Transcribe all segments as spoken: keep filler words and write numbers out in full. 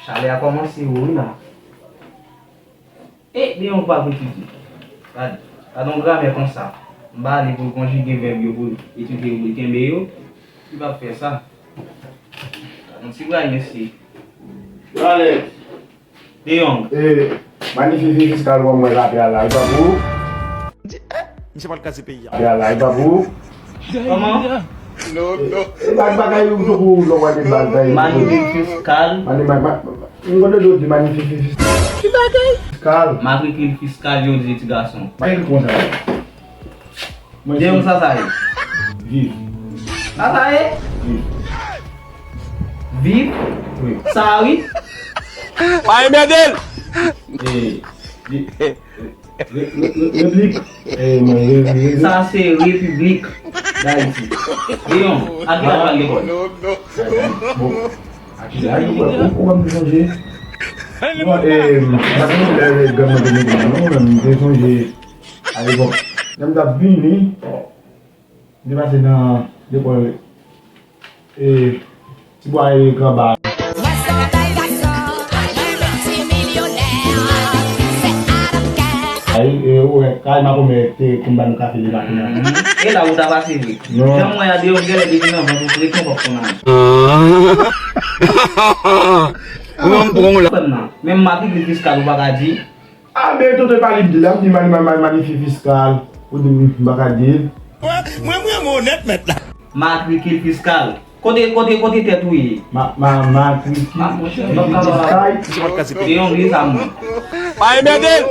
Chalè a kòmanse wo wi la. E, Deyong pa vle etidye. Gad, gad yon gramè konsa. M ba li pou l konjige vèb yo, pou l etidye, pou l kenbe yo. Li p ap fè sa. Gad yon ti bray, mesye. Alèz. Deyong. E, manifi fi fiskal, w wè mwen rape a la, li pa pou ou? Di, eh, misye pral kraze peyi a. Rape a la, li pa pou ou? Kòman? E, e, bag bagay ou tou pou lè w wè de bag bagay. Manifi fiskal. Mani, ma, ma, ma, m konn de di manifi fi fiskal. Ki bagay? Fiskal. Matrikil fiskal, yo di ti gason. Bagay konsa. Deyong, sa sa ye? Viv. Sa sa ye? Viv. Viv? Wi. Sa wi? Pa enmède l! E, vi, re, re, re, replik. E, mwen, re, re, re. Sa se Repiblik Dayiti. Deyong, a ki lè w pral lekòl? Bon. A ki lè, ou, ou, ou pa m sonje. Bon, e, m pa konn lè grann mwen te mete m non, men m te sonje. Alepòk, lè m t ap vini, m te pase nan lekòl, e, Tibwa e Granba. Ay, e, ou wè, kay Makomè te konn ba nou kafe le maten an. E la ou ta pase vre. Non. Jan mwen a Deyong genlè depi nan vant ou prete yon kòk konn ale. Ou an pran w la. Frè m nan, menm matrikil fiskal ou pa ka di. A, men tonton, e pa li m di la, m di mani, mani, mani, manifi fiskal. Ou di m, m pa ka di l. Mwen, mwen, mwen onèt mèt la. Matrikil fiskal. Kote, kote, kote tèt ou ye? Ma, ma, matrikil fiskal. Misye pral kraze peyi a. Deyong, li sa mwen. Pa enmède l!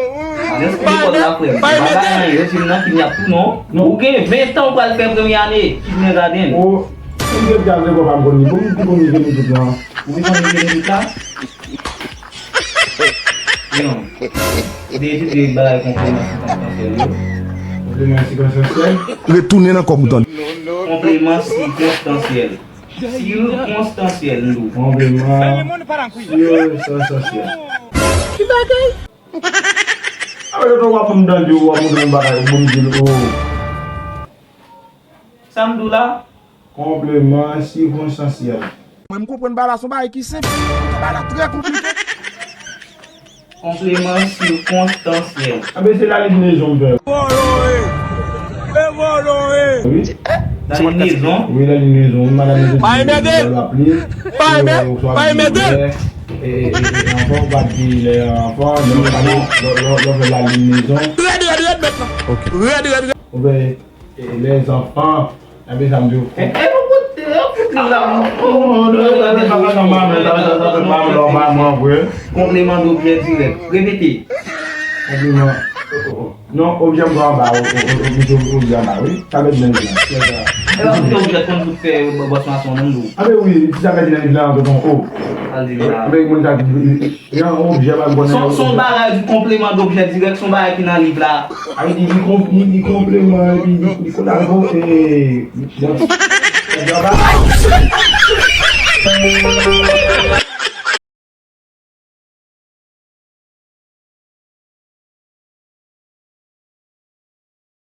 Pa enmède l! Pa enmède l! Yo di m nan kin y ap tou non. Non. Ou gen ven tan ou pral fè premye ane kindergarten. O, m te di avèk ou pa m konn li. Bon, m te konn li vini tout lan. Ou te konn li vini tout la? Non. Ou te etidye bagay konpleman sikonstansyèl yo? Konpleman sikonstansyèl? Retounen nan kòb ou tande. Konpleman sikonstansyèl. Sikonstansyèl, m di w. Konpleman sikonstansyèl. Ki bagay? Apre yo w ap m tande, w ap montre m bagay, ou bon di l, o. Sa m di w la? Konpleman sikonstansyèl. Mwen, m konprann bagay la, se yon bagay ki senp. Bagay la trè konplike. Konpleman sikonstansyèl. Anben, se lalimnezon m fè. Vòlò e! E vòlò e! Wi. Lalimnezon? Wi, lalimnezon. Wi, madanm mezon. Pa enmède! Pa enmède! Pa enmède! E, e, e, anvan, ou pa di lè anvan, lè ou pa di, lè, lè, lè ou fè lalimnezon. Rèd, rèd, rèd, mèt la. Ok. Rèd, rèd, rèd. Ou fè E, lèzanfan, enben sa m di w. E, e, nou fout, e, nou fout li la, non. Non, non, non, sa se pa nan manman, sa, sa, sa se pa nan manman vre. Konpleman dobjè dirèk. Repete. Konpleman. Non, objè m anba, o, o, o, o, misye objè anba, wi. Sa vle di menm jan. E, objè konn tout fè, bò, bòs mason, non, nou. A, men wi, sa vle di nan liv la, an tonton, o. Al di la. Anben, moun sa di, Yon objè pa m konnen. Se yon bagay di konpleman dobjè dirèk, se yon bagay ki nan liv la. A, li, li, li konpleman, li, li, li kolabo, e, bon.